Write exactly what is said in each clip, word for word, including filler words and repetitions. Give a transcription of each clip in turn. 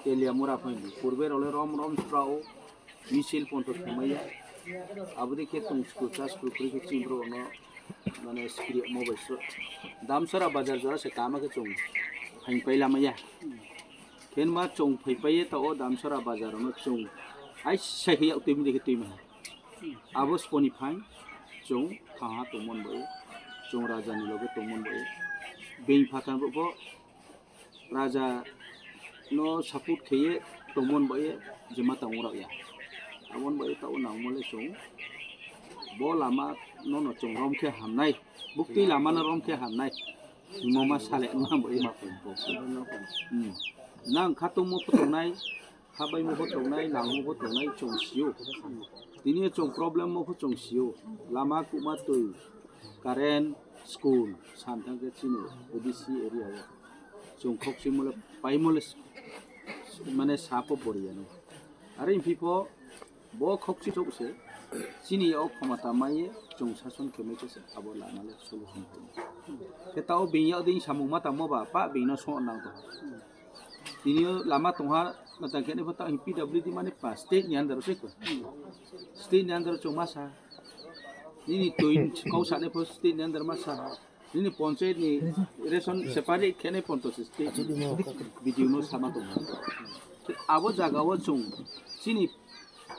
Teliamura phaidi. Purbe role rom rom srao misil ponto khemaya. Abodi khe tong sku chas kru kri khe chim bro no mane skri mo bai sro. Damsara bazar jora se kama khe chung phain pai lamaya. Khen ma chung phai pai ta o Damsara bazar no chung ai sai khe yak twi mi de khe twi ma. Abo sponi phain chung thaha tongmon bai. Chung raja ni loge tongmon bai. Being phatar bo raja no support kheye tongmon bai je ma tang ura ya. Abon bai ta o nang mole chung bo lama no no chung rom khe hamnai. Bukti lama no rom khe hamnai. Himo ma sale ma bai ma pon po. Hmm. Nang khatung mo phutung nai. Habai mo bo tongnai, nang mo bo tongnai, chung sio. Tini chung problem mo pho chung sio. Lama kuma twi, current, school, san thang khe chini O B C area o. Chung khok si mole, pai mole, mane sapo boriya no. Are impi pho, bo khok si chok se, chini o khomata mai, chung sason kemai se, abo lama le solution. Khe tao bini o ding samung ma tamo ba, pa bini no so nang to. Tini o lama tongha, matang khe nai pho ta P W D mane pa state ni under o se ko. State ni under o chong ma sa. Nini toin kau sa nai pho state ni under ma sa. Nini panchayat ni ration separate khe nai pon to se state B D O no sama tong. Abo jaga o chung chini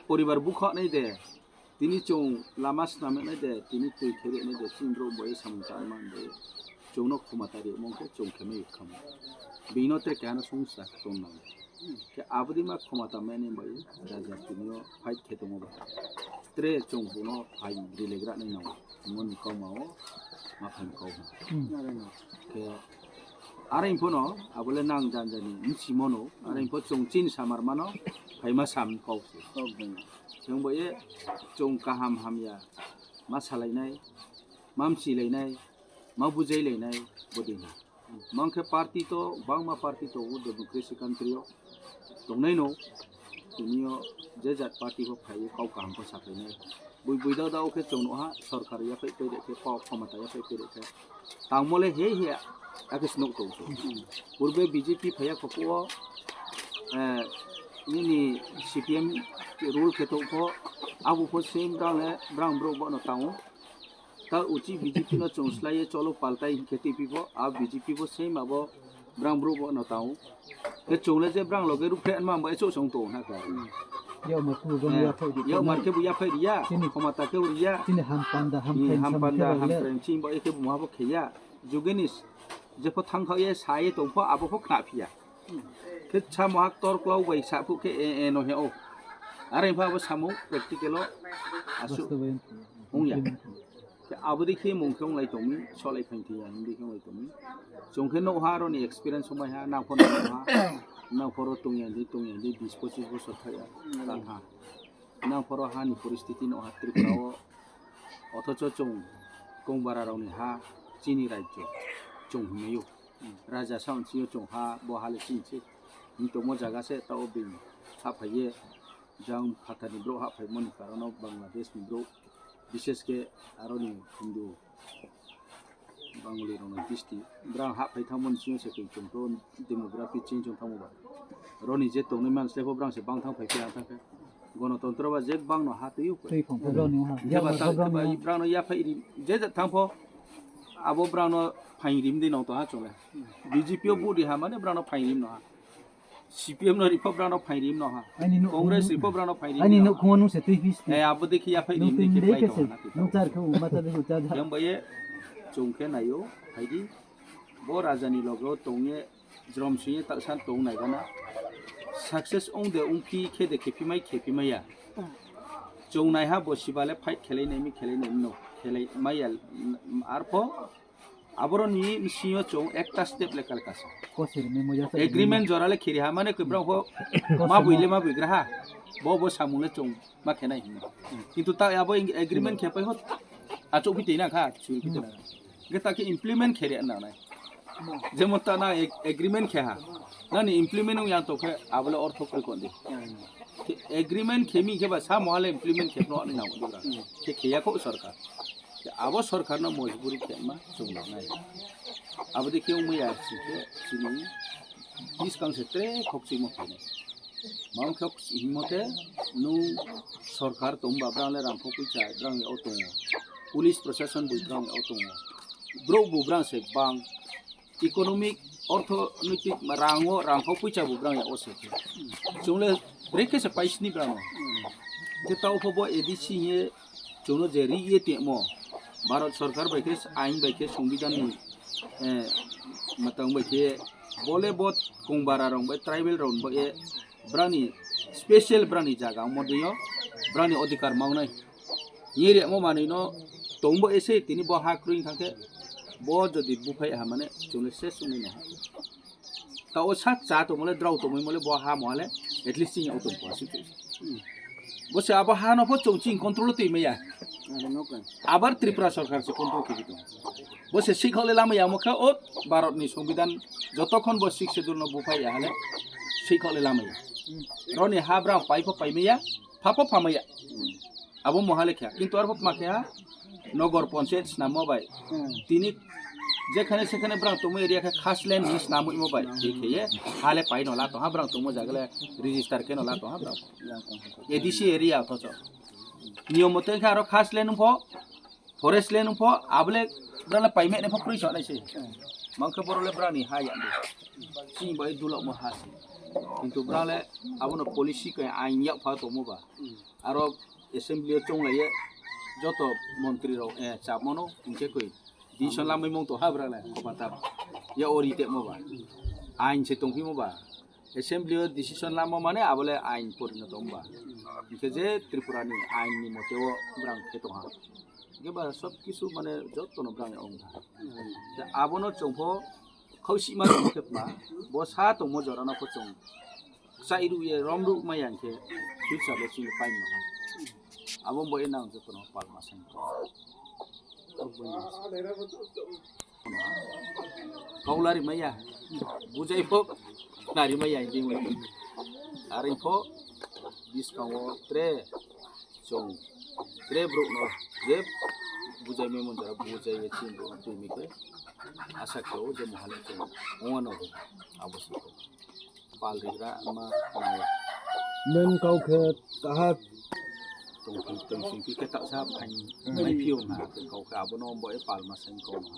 poribar bukha nai de. Tini chung lama snam nai de, tini twi khe nai de, chini bro bai samung cha man de. Chung no khoma ta ri mong khe chung khe mai kham. Bini no te kha no sung sa ton nang. Khe abodi ma khoma ta mani bai raja tini o fight khe tongo ba. Tre chung bono phai ri le gra nai nang. Mon kau ma o ma phai kau. Khe are info no abole nang jan jani nsi mono are info chung chin samar mano phai ma sam kau se. Chwng bo ye chwng kaham hamya ma salainai, ma msilainai, ma bujailainai bodina. Mangkhe party to bangma party to o democracy country o tongnai no tini o je jat party bo phai kau kaham ko sapainai. Bui bui da da o khe chwng no ha sorkar ya phai pere khe kok khomata ya phai pere khe tangmole he he akhe snuk to. Purbe B J P phai ya kho o nini C P M rule khe tongkho, abo pho same brang le brang bro bono tango. Ta uchi B J P no chwng slai ye cholo paltai hinkhe twi phi pho, a B J P pho same abo brang bro bono tango. Khe chwng le je brang loge ruphe ma bai chwng song to na kha. Yo ma tu jong ya phai di. Yo mar khe bu ya phai riya. Chini khoma ta khe riya. Chini ham panda ham panda ham panda ham pren ching bai khe bu ma bo khe ya. Jugenis jepho thangkha ye sa ye tongpho abo pho khna phiya. Khe samo hak tor klau bai sa phu khe e e no he o. Are pha abo samo practical o asu. Ongya. Khe abo dikhe mung khe onglai tongmi solai phain thia himdi khe onglai tongmi. Chong khe no ha aro ni experience somai ha nang pho nang ha. Nang pho ro tongya di tongya di bis pochis bosor thaya. Tang ha. Nang phoro hani poristiti no ha Tripura o, othocho chwng kongbara rokni ha chini rajyo chwng hinwi o. Raja sa onsi o chwng ha bo hale chini se. Hintomo jaga se ta o bini ha phaiye jang phatarni bro ha phaimani karon o Bangladesh ni bro bishesh khe aroni Hindu Bangoli rokno disti. Brang hap phai thangmani simi se twi chwng to demography change wng thangmo ba. Roni je tongnai man slai pho brang se bang thang phai phai thang khe. Gonotontro ba je bang no ha twi u. Twi khong pho brang ni ha. Je ba ta ba brang no ya phai ri je je thang pho abo brang no phai rim di nong to ha chole. B J P o budi ha mane brang no phai rim no ha. C P M no report brano phai rim no ha. Congress report brano phai rim. Ani no khungo nung se twi pis. Eh abo dekhi ya phai rim dekhi phai to na. Nung char khe uma char khe ucha. Yang baye chong khe nayo phai di. Bo raja ni logo tongye jrom singye taksan tong nai gana. Success ong de ong phi khe de khe phi mai khe phi mai ya. Chong nai ha bo sibale fight khelai nai mi khelai nai no khelai mai ya arpho. Aboroni bisingo chwng ekta step lekha lekha sa. Kosir memo yasa agreement jora le khiri ha mane kwbra ho ma buile ma buigra ha. Bo bo samung le chwng ma khenai hinma. Kintu ta abo ing-, agreement khe pai ho achuk phi twi na kha, churi phi twi na kha. Ge ta khe implement khere na nai. Jemon ta na ag-, agreement khe ha. Nani implement ung yang to khe abole ortho koi kondi. Khe agreement khe mi khe ba sa mo hale implement khe no ani na undi bra. Khe khe ya kho sarkar. Abo sorkarno mojburi khe ma chwng nai. Abo de khe wngmaya si khe chini Buskang se tre khokchwimo phainai. Mao khe himmote nwng sorkar tongba brang le rangkhok puisa brang ya o tongo. Police proshashan bui brang ya o tongo. Bro bu brang se bang economic, orthonoitik rango rangkhok puisa bu brang ya o se. Chungle brekhe se paisni brang. Ke tau pho bo A D C ye Chwngno je ri ye temo, Bharat Sarkar bai khe, ain bai khe, Songbidan ni, eh, matang bai khe, bole bo Kongbara rok bai, tribal rok bai, brani special brani jaga wngmo dino, brani odhikar mangnai. Ye remo manwi no tongbo ese tini bo ha krwi thang khe, bo jodi buphai ha mane chwngno ses wngwi no. Ta o sak cha tongmole, drao tongmole, bo ha mohale, at least chini o tong kwa si. Bo se abo ha no pho chong ching control twi maya. Abar Tripura sarkar se control twi tong. Bo se sikho le lama ya mokha o Bharat ni Songbidan jotokhon bo Sixth Schedule no buphai ya hale sikho le lama ya. Roni ha brao pai pho pai maya, pha pho pha maya. Abo mohale kha. Kintu arbo ma kha nogor panchayat snamo bai. Tini jekhane sekhane brang tongmo area khe khas land ni snamo imo bai. Tei khe ye hale pai no la tong ha brang tongmo jaga le register khe no la tong ha brang. A D C area tho cho. Niyom mote khe aro khas land pho, forest land pho, abole brale pai me ne pho kroi so nai se. Mang khe boro le brani ha ya. Sing bai dulok mo ha se. Kintu brale abono policy kai ain yak pha tongmo ba. Aro assembly o chonglaiye joto montri rok, eh, chapmano hinkhe koi decision lamai mong to ha brale kopatar ya ori te mo ba ain se tongphi mo ba assembly o decision lama mane abole ain porinoto wng ba hinkhe je Tripura ni ain ni mote o brang khe tong ha hinkhe ba sob kisu mane joto no brang ya wng tha abono chong pho khausi ma tong khe ma bo sa tongmo jora no pho chong Chai rw ye rom rw ma yang khe future le chini pai no ha. Abo bo e nang joto no pal ma sang. Kaulari maya bujai pho nari maya ding wai. Ari pho biskango tre chong tre bro no je bujai me mon jara bujai ye chini bro tu mi khe asa khe o je mohale chong ongano abo sa. Pal rigra ma nai. Men kau khe kaha tongthung tongthung pi khe taksa phain mai phiyo na kau khe abono bo e pal ma sai kau ma.